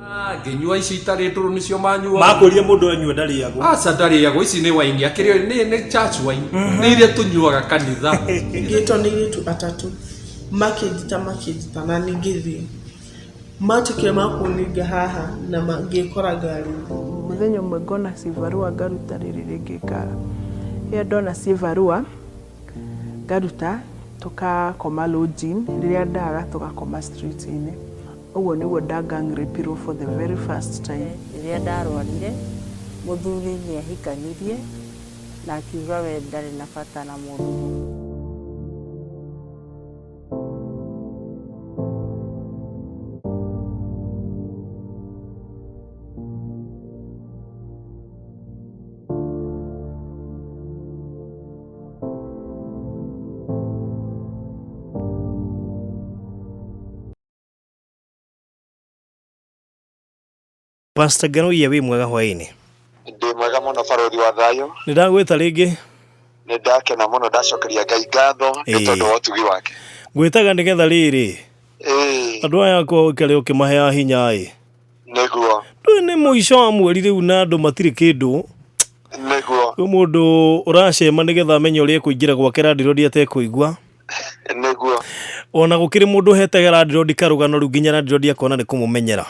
Ngĩnyua ici itarĩ ndũrũ nĩcio manyuaga. Makwĩrire mũndũ anyua ndarĩagwo. Aca ndarĩagwo, ici nĩ waini akĩrĩ nĩ church wine, nĩ iria tũnyuaga kanitha. Ngĩtwo nĩ airĩtu atatũ, makĩnjĩta makĩnjĩta na niĩ ngĩthiĩ. Matuĩkire makũninga haha na ngĩkora ngari-inĩ. Mũthenya ũmwe ngona cibarũa ngaruta rĩrĩ rĩngĩ rĩrĩa ndona cibarũa ngaruta tũkakoma lodging, rĩrĩa ndaga tũgakoma street inĩ. Ũguo nĩguo nda gang rape-irwo for the very first time. Rĩrĩa ndarwarire, mũthuri nĩ ahikanirie na akiuga we ndarĩ na bata na mũndũ. Pastor Ngaruiya wĩ mwega hwaĩ-inĩ. Ndĩ mwega mũno barũthi wa thayũ. Nĩ ndagwĩta rĩngĩ. Nĩ ndakena mũno ndacokeria Ngai ngatho nĩ tondũ wa ũtugi wake. Ngwĩtaga nĩgetha rĩrĩ. Andũ aya akwa ũikare ũkĩmaheaga hinya ĩ. Nĩguo. Ndũĩ nĩ mũico wa mweri rĩu na andũ matirĩ kĩndũ. Nĩguo. Kwĩ mũndũ ũracema nĩgetha amenye ũrĩa ekũingĩra gwake landlord atekũigua. Nĩguo. Ona gũkĩrĩ mũndũ ũhete landlord karũgano rĩu nginya landlord akona nĩ kũmũmenyera.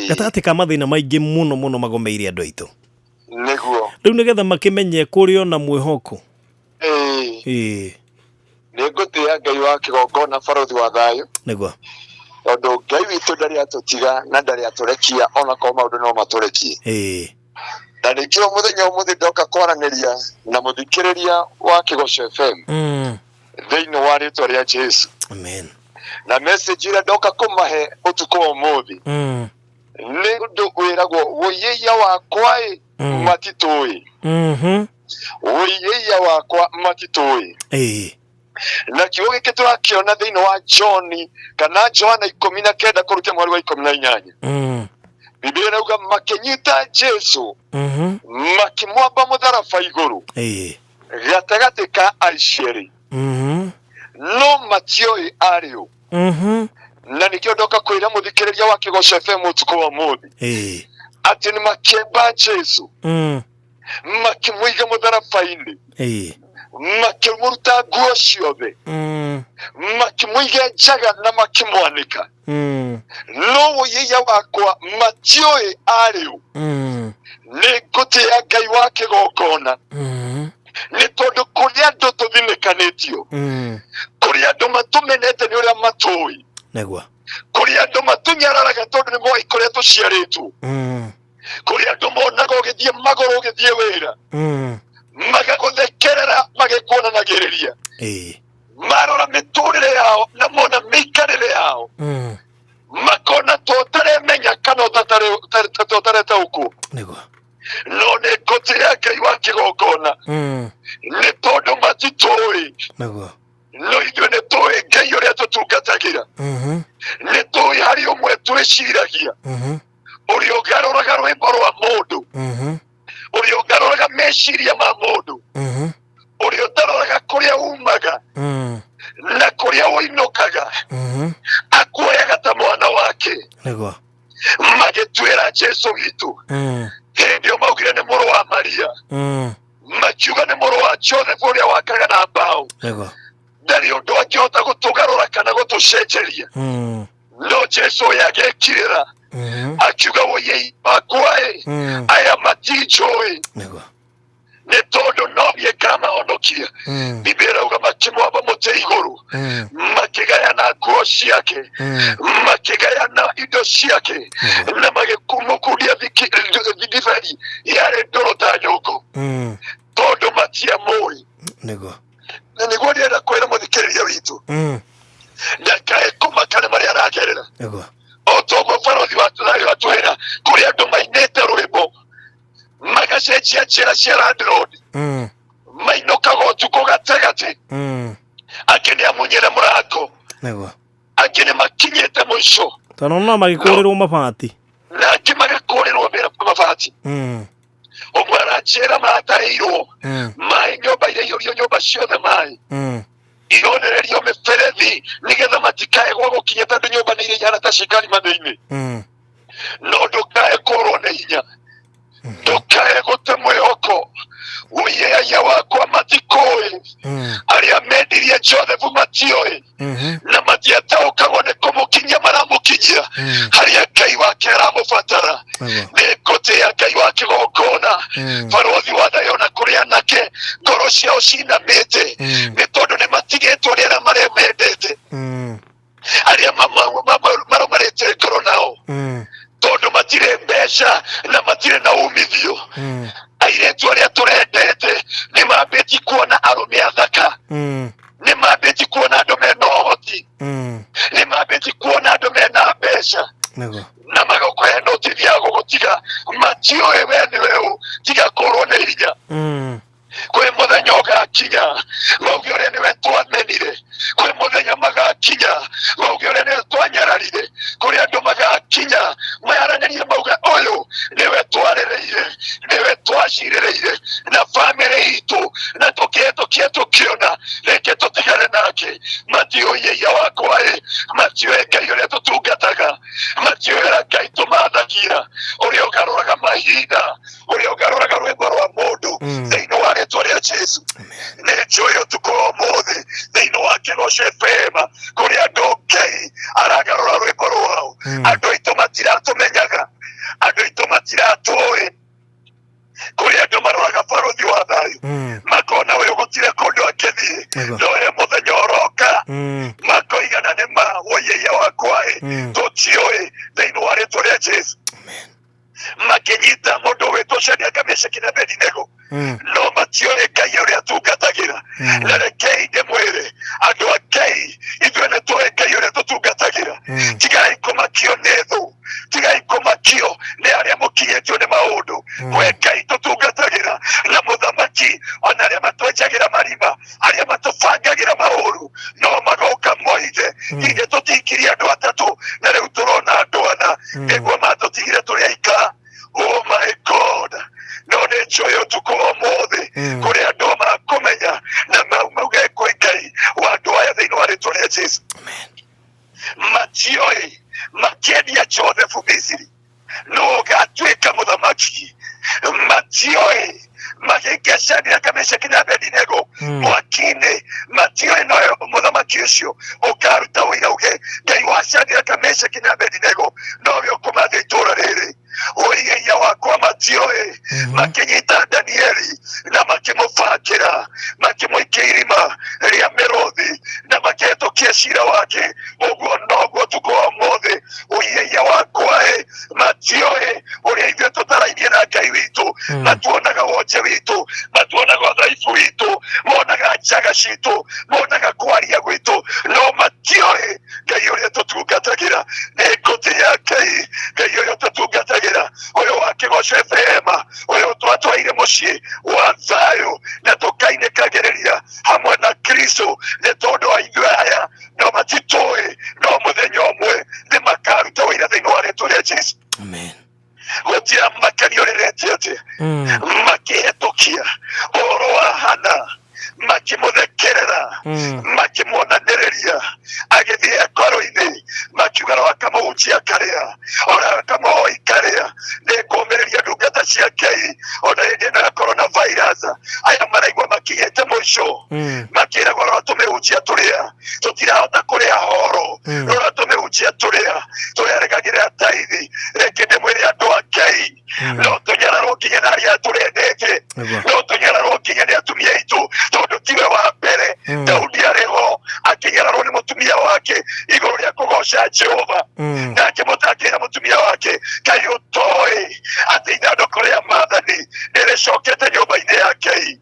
Gatagatĩ ka mathĩna maingĩ mũno mũno magomeire andũ aitũ. Nĩguo. Rĩu nĩgetha makĩmenye kũrĩ ona mwĩhoko. Ĩĩ. Nĩ ngũtĩĩa Ngai wa kĩgongona barũthi wa thayũ. Nĩguo. Tondũ Ngai witũ ndarĩ atũtiga na ndarĩ atũrekia ona korwo maũndũ no matũrekie. Na nĩkĩo mũthenya ũmũthĩ ndoka kwaranĩria na mũthikĩrĩria wa Kĩgoco FM thĩinĩ wa rĩtwa rĩa Jesu. Amen. Na message ĩrĩa ndoka kũmahe ũtukũ wa ũmũthĩ nĩ ũndũ wĩragwo wũiyĩiya wakwa ĩ matitũĩ. Wũiyĩiya wakwa matitũĩ. Na kiugo gĩkĩ tũrakĩona thĩinĩ wa John kana Johana 19 kũruta mweri wa 18. Biblia ĩrauga makĩnyita Jesu makĩmwamba mũtharaba igũrũ gatagatĩ ka aici erĩ no matioĩ arĩ ũ. Na nĩkĩo ndoka kwĩra mũthikĩrĩria wa Kĩgoco FM ũtukũ wa ũmũthĩ atĩ nĩ makĩamba Jesu makĩmũiga mũtharaba-inĩ makĩmũruta nguo ciothe makĩmũiga njaga na makĩmwanĩka no wũiyĩiya wakwa matiũĩ arĩ ũ. Nĩ ngũtĩĩa Ngai wa kĩgongona nĩ tondũ kũrĩ andũ tũthinĩkanĩtio, kũrĩ andũ matũmenete nĩ ũrĩa matũĩ, Nĩguo. kũrĩ andũ matũnyararaga tondũ nĩ moĩ kũrĩa tũciarĩtwo, kũrĩ andũ monaga ũgĩthiĩ magũrũ ũgĩthiĩ wĩra magagũthekerera magĩkuonanagĩrĩria, marora mĩtũrĩre yao na mona mĩikarĩre yao makona to ũtaremenya kana ũtaretaũkwo. Nĩguo. No nĩ ngũtĩĩa Ngai wa kĩgongona nĩ tondũ matitũĩ. Nĩguo. No ithuĩ nĩ tũĩ Ngai ũrĩa tũtungatagĩra, nĩ tũĩ harĩ ũmwe twĩciragia, ũrĩa ũgarũraga rwĩmbo rwa mũndũ, ũrĩa ũgarũraga meciria ma mũndũ, ũrĩa ũtaroraga kũrĩa umaga na kũrĩa ũinũkaga, akuoyaga ta mwana wake. Nĩguo. Magĩtuĩra Jesu witũ hĩndĩ ĩyo maugire nĩ mũrũ wa Maria, makiuga nĩ mũrũ wa Joseph ũrĩa wakaga na mbaũ. Nĩguo. Ndarĩ ũndũ angĩhota gũtũgarũra kana gũtũcenjeria. No Jesu ũyũ agĩkirĩra akiuga wũiyei wakwa ĩ aya matinjũĩ. Nĩguo. Nĩ tondũ no niĩ ngamahonokia. Biblia ĩrauga makĩmwamba mũtĩ igũrũ, makĩgayana nguo ciake, makĩgayana indo ciake na magĩkumukundia ndibei yarĩ ndũrũ ta nyũngũ tondũ matiamũĩ. Nĩguo. Na nĩguo ndĩrenda kwĩra mũthikĩrĩria witũ ndakae kũmaka nĩ marĩa aragerera. Nĩguo. O toguo barũthi wa thayũ atwĩra kũrĩ andũ mainĩte rwĩmbo magacenjia njĩra cia landlord, mainũkaga ũtukũ gatagatĩ, angĩ nĩ amunyĩre mũrango, Nĩguo. angĩ nĩ makinyĩte mũico. Tondũ no magĩkũrĩrwo mabati. Na angĩ magakũrĩrwo mabati. Ũmwe aranjĩra matahĩirwo maĩ nyũmba iraiyũrio nyũmba ciothe maĩ ironererio mĩberethi nĩgetha matikae gwa gũkinya tondũ nyũmba nĩ iria ihana ta cikarima thĩinĩ. No ndũkae kũrwo nĩ hinya, ndũkae gũte mwĩhoko. Ũiyeaia wakwa matikũĩ, arĩa mendirie Joseph matiũĩ, na matiataũkagwo nĩ kũmũkinyia maramũkinyia harĩa Ngai wake aramũbatara. Nĩ ngũtĩĩa Ngai wa kĩgongona, barũthi wa thayũ, na kũrĩ anake ngoro ciao cinamĩte nĩ tondũ nĩ matigĩtwo nĩ arĩa marĩa mendete, arĩa marũmarĩte ngoro nao, tondũ matirĩ mbeca na matirĩ na umithio. Airĩtu arĩa tũrendete nĩ mambĩti kuona arũme athaka, nĩ mambĩti kuona andũ mena ũhoti, nĩ mambĩti kuona andũ mena mbeca, na magakũhe notithi ya gũgũtiga. Matiũĩ we nĩwe ũ. Tiga kũrwo nĩ hinya. Kwĩ mũthenya ũgakinya mauge ũrĩa nĩwe twamenire, kwĩ mũthenya magakinya mauge ũrĩa nĩwe twanyararire, kũrĩ andũ magakinya mayaranĩrie mauge ũyũ nĩwe twarĩrĩire, nĩwe twacirĩrĩire na bamĩrĩ itũ, na tũkĩhetũkia tũkĩona rĩngĩ tũtigane nake. Matiũĩ ia wakwa ĩ, matiũĩ Ngai ũrĩa tũtungataga, matiũĩ ũrĩa Ngai tũmathagia, ũrĩa ũgarũraga mahinda, ũrĩa ũgarũraga rwĩmbo rwa mũndũ. Thĩinĩ wa rĩtwa rĩa Jesu, nĩ njũĩ ũtukũ wa ũmũthĩ thĩinĩ wa Kĩgoco FM kũrĩ andũ Ngai aragarũra rwĩmbo rwao. Andũ aitũ matiratũmenyaga, andũ aitũ matiratũĩ. Kũrĩ andũ maroraga barũthi wa thayũ, makona ũyũ gũtirĩ kũndũ angĩthiĩ, no he mũthenya ũroka makoigana nĩ ma woiyeia wakwa ĩ, tũtiũĩ. Thĩinĩ wa rĩtwa rĩa Jesu, makĩnyita mũndũ wĩtwo Shadraka, Meshaki na Abednego, no matiũĩ Ngai ũrĩa tungatagĩra. Na rekei ndĩmwĩre andũ a Ngai, ithuĩ nĩ tũĩ Ngai ũrĩa tũtungatagĩra. Tigai kũmakio nĩ thũ, tigai kũmakio nĩ arĩa mũkinyĩtio nĩ maũndũ. Kwĩ Ngai tũtungatagĩra na mũthamaki, ona arĩa matwenjagĩra marima, arĩa matũbangagĩra maũru, no magoka moige ithe tũtikirie andũ atatũ na rĩu tũrona andũ ana, nĩguo matũtigire tũrĩ aika. Oh my God, no nĩ njũĩ ũtukũ wa ũmũthĩ kũrĩ andũ makũmenya na mauge kwĩ Ngai wa andũ aya. Thĩinĩ wa rĩtwa rĩa Jesu, matioĩ makĩendia Joseph Misiri no ũgatuĩka mũthamaki, matioĩ magĩikia Shadraka, Meshaki na Abednego mwaki-inĩ, matioĩ no mũthamaki ũcio ũkaruta ũira uge Ngai wa Shadraka, Meshaki na Abednego nowe ũkũmatha itũũra rĩrĩ. Ũigeia wakwa matioĩ makĩnyita Danieli na makĩmũbangĩra, makĩmũikia irima rĩa mĩrũthi na makĩhetũkia cira wake. Ũguo noguo ũtukũ wa ũmũthĩ, ũigeia wakwa ĩ, matioĩ ũrĩa ithuĩ tũtarainie na Ngai witũ. Matuonaga wonje witũ, matuonaga ũthaifu witũ, monaga njaga citũ, monaga kwaria gwitũ, no matioĩ Ngai ũrĩa tũtungatagĩra. Nĩ ngũtĩĩa Ngai, Ngai ũrĩa tũtungatagĩra, ũyũ wa Kĩgoco FM, ũyũ twatwaire mũciĩ wa thayũ na tũkainĩkagĩrĩria hamwe na Kristo, nĩ tondũ wa ithuĩ aya no matitũĩ, no mũthenya ũmwe nĩ makaruta ũira thĩinĩ wa rĩtwa rĩa Jesu. Amen. Gũtira makenio rĩretie atĩ makĩhetũkia ũhoro wa Hana, makĩmũthekerera, makĩmuonanĩrĩria agĩthiĩ hekarũ-inĩ, makiuga no akamũhunjia karĩa ona akamũhoi karĩa. Nĩ ngũmĩrĩria ndungata cia Ngai, ona hĩndĩ ĩno ya corona virus, aya maraigua makinyĩte mũico, makĩragwo rora tũmĩhunjia tũrĩa tũtirahota kũrĩa horo, rora tũmĩhunjia tũrĩa tũreregagĩrĩra taithi. Reke ndĩmwĩre andũ a Ngai, no tũnyararwo nginya na arĩa tũrendete, no tũnyararwo nginya nĩ atumia aitũ, tondũ tiwe wa mbere. Daudi arĩ ho akĩnyararwo nĩ mũtumia wake igũrũ rĩa kũgoca Jehova, na akĩmũtangĩra mũtumia wake, kaĩ ũtoĩ atĩ ithandũkũ rĩa maathani nĩrĩcokete nyũmba-inĩ ya Ngai?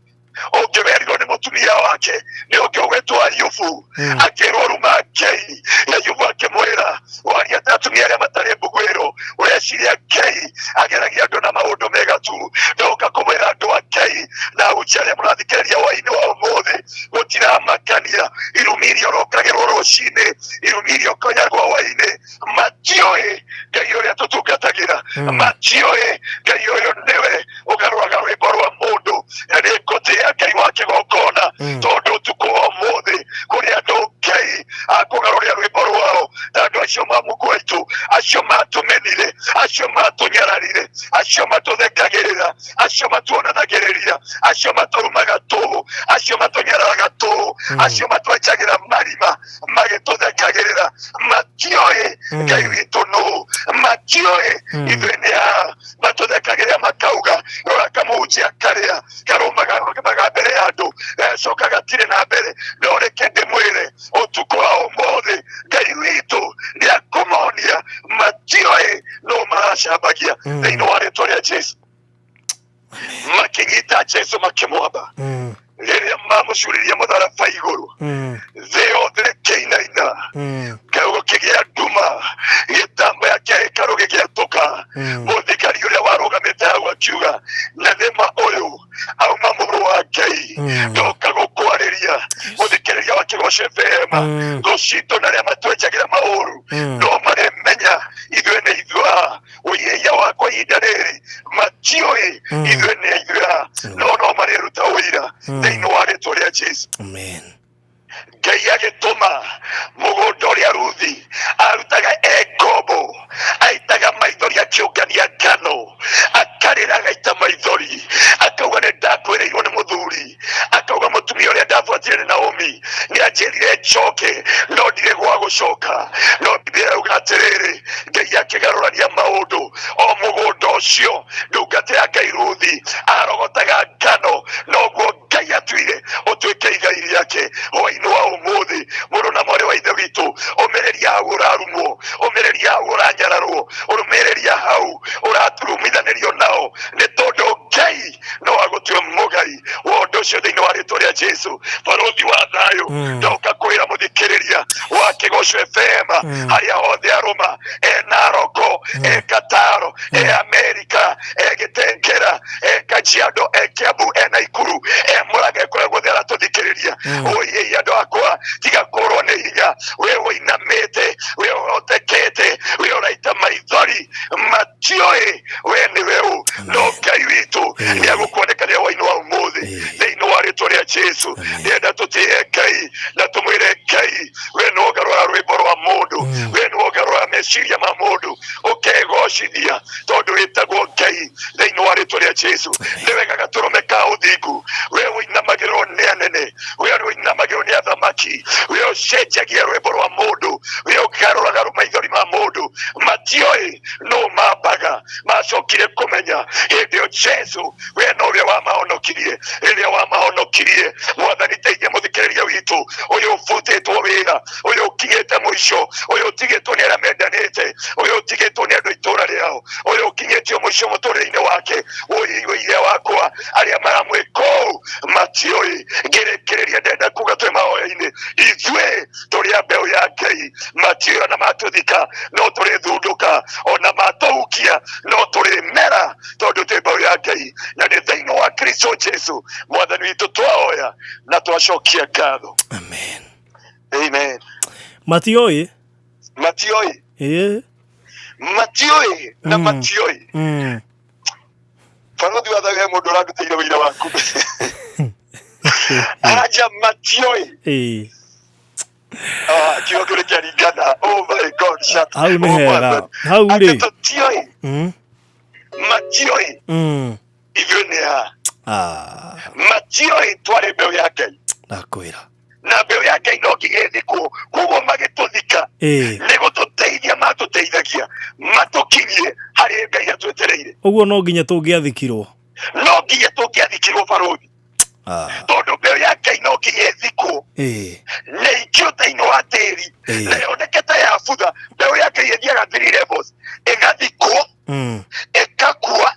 Ũngĩwerirwo nĩ mũtumia wake nĩ ũngĩ ũgwĩtwo Ayubu, akĩrwo ruma Ngai, Ayubu akĩmwĩra, waria ta atumia arĩa matarĩ mbuguĩro, ũreciria Ngai ageragia andũ na maũndũ mega tu? Ndoka kũmwĩra andũ a Ngai na ahunjia arĩa mũrathikĩrĩria hwaĩ-inĩ wa ũmũthĩ, gũtiramakania irumi iria ũrokagĩrwo rũcinĩ, irumi iria ũkonyagwo hwaĩ-inĩ. Matiũĩ Ngai ũrĩa tũtungatagĩra, matiũĩ Ngai ũyũ nĩwe ũgarũraga rwĩmbo rwa mũndũ. Na nĩ ngũtĩĩa Ngai wa kĩgongona, tondũ ũtukũ wa ũmũthĩ kũrĩ andũ Ngai akũgarũrĩra rwĩmbo rwao, na andũ acio mamũkũ aitũ, acio matũmenire, acio Acio matũnyararire, acio matũthekagĩrĩra, acio matuonanagĩrĩria, acio matũrumaga tũũ, acio matũnyararaga tũũ, acio matwenjagĩra marima magĩtũthekagĩrĩra, matioĩ Ngai witũ nũ, matioĩ ithuĩ nĩ a, matũthekagĩrĩra makauga rora kamũhunjia karĩa karũmaga mbere ya andũ, gacoka gatirĩ na mbere. No reke ndĩmwĩre ũtukũ wa ũmũthĩ Ngai witũ nĩakũmonia matioĩ no maracambagia thĩinĩ wa rĩtwa rĩa Jesu. Makĩnyita Jesu makĩmwamba, rĩrĩa mamũcuririe mũtharaba igũrũ, thĩ yothe ĩkĩinaina, gũkĩgĩa nduma, gĩtambaya kĩa hekarũ gĩgĩatũka. Mũthigari ũrĩa warũgamĩte hau akiuga, na nĩma ũyũ auma mũrũ wa Ngai, ndoka gũkwarĩria. Mũthikĩrĩria wa Kĩgoco FM, thũ citũ na arĩa matwenjagĩra maũru no marĩmenya ithuĩ nĩ ithuĩ a ũiĩia wakwa ihinda rĩrĩ, matiũĩ ithuĩ nĩ ithuĩ a, no marĩruta ũira thĩinĩ wa rĩtwa rĩa Jesu. Amen. Ngai agĩtũma mũgũnda ũrĩa Ruthi arutaga e ngombo, aitaga maithori akĩũngania ngano, akarĩra agaita maithori, akauga nĩ ndakwĩrĩirwo nĩ mũthuri, akauga mũtumia ũrĩa ndabuatire nĩ Naomi nĩ anjĩrire njoke, no ndirĩ gwa gũcoka. No Biblia yauga atĩrĩrĩ, Ngai akĩgarũrania maũndũ, o mũgũnda ũcio ndungata ya Ngai Ruthi arogotaga ngano, noguo Ngai atuire ũtuĩke igai rĩake. Hwaĩ-inĩ wa ũmũthĩ, mũrũ na mwarĩ wa Ithe witũ, ũmĩrĩria hau ũrarumwo, ũmĩrĩria hau ũranyararwo, ũrũmĩrĩria hau ũraturumithanĩrio nao, nĩ tondũ Ngai no agũtue mũgai wa ũndũ ũcio thĩinĩ wa rĩtwa rĩa Jesu. Barũthi wa thayũ, ndoka kwĩra mũthikĩrĩria wa Kĩgoco FM harĩa hothe arũma, e Naroko, e Kataro, e Amerika, e Gĩtengera, e Kajiado, e Kiambu, e Naikuru, e Murang'a, kũrĩa guothe aratũthikĩrĩria. Ũiĩi andũ akwa, tiga kũrwo nĩ hinya, we ũinamĩte, we ũhotekete, we ũraita maithori, matiũĩ we nĩwe ũ, no Ngai witũ nĩ agũkuonekanĩra hwaĩ-inĩ wa ũmũthĩ thĩinĩ wa rĩtwa rĩa Jesu. Ndĩrenda tũtĩe Ngai na tũmwĩre Ngai, we nĩwe ũgarũra rwĩmbo rwa mũndũ, we nĩwe ũgarũra meciria ma mũndũ, ũkegocithia tondũ wĩtagwo Ngai thĩinĩ wa rĩtwa rĩa Jesu. Nĩ wega gatũrũme ka ũthingu, we ũinamagĩrĩrwo nĩ anene, we ũinamagĩrĩrwo nĩ athamaki, we ũcenjagia rwĩmbo rwa mũndũ, we ũgarũraga maithori ma mũndũ. Matioĩ no mambaga, macokire kũmenya hĩndĩ ĩyo Jesu we nowe wamahonokirie. Rĩrĩa wamahonokirie, Mwathani teithia mũthikĩrĩria witũ ũyũ ũbutĩtwo wĩra, ũyũ ũkinyĩte mũico, ũyũ ũtigĩtwo nĩ arĩa mendanĩte, ũyũ ũtigĩtwo nĩ andũ itũra rĩao, ũyũ ũkinyĩtio mũico mũtũrĩre-inĩ wake. Ũigue wakwa, arĩa maramwĩka ũũ matiũĩ. Ngĩrĩkĩrĩria ndenda kuga twĩ mahoya-inĩ, ithuĩ tũrĩ a mbeũ ya Ngai, matiũĩ ona matũthika no tũrĩthundũka, ona matũhukia no tũrĩmera, tondũ twĩ mbeũ ya Ngai, na nĩ thĩinĩ wa Kristo Jesu Mwathani witũ twahoya na twacokia ngatho. Amen. Amen. Matioĩ. Matioĩ. Ĩĩ. Matioĩ na matioĩ. Barũthi wa thayũ, he mũndũ ũrandutĩire wĩira waku. Anja matioĩ. Ĩĩ. Ah, kiugo kĩu nĩkĩaringana. Oh my God, shut. Hau nĩ Oh, hega. Mwathani. Hau rĩ. Atĩ tũtioĩ. Matioĩ. Ithuĩ nĩ a. Ah, Matioĩ twarĩ mbeũ ya Ngai. Ndakwĩra. Na mbeũ ya Ngai no nginya ĩthikwo, koguo magĩtũthika nĩ gũtũteithia matũteithagia matũkinyie harĩ Ngai atwetereire. Ũguo no nginya tũngĩathikirwo. No nginya tũngĩathikirwo barũthi. Tondũ mbeũ ya Ngai no nginya ĩthikwo na ĩikio thĩinĩ wa tĩri na yoneke ta yabutha. Mbeũ ya Ngai ĩthiaga three levels, ĩgathikwo, ĩkakua,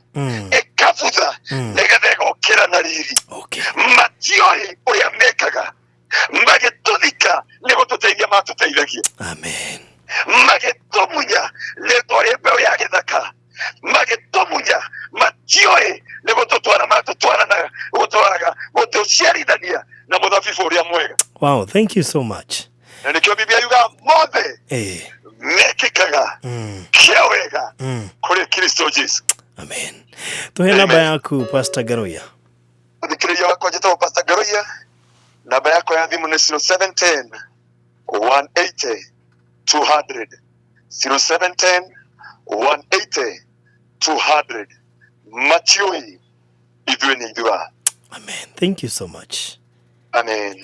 ĩkabutha, nĩgetha ĩgokĩra na riri. Matioĩ ũrĩa mekaga, magĩtũthika nĩ gũtũteithia matũteithagia. Amen. Magĩtũmunya nĩ twarĩ mbeũ ya gĩthaka, magĩtũmunya matioĩ nĩ gũtũtwara matũtwaranaga, gũtwaraga gũtũciarithania na mũthabibũ ũrĩa mwega. Wow, thank you so much. Na nĩkĩo Biblia yuga mothe mekĩkaga kĩa wega kũrĩ Kristo Jesu. Amen. Tuhe namba yaku Pastor Garoya. Mũthikĩrĩria wakwa, njĩtagwo Pastor Garoya, namba yakwa ya thimũ nĩ 0710 180 200, 0710 180 200. Matiũĩ ithuĩ nĩ ithuĩ a. Amen. Thank you so much. Amen.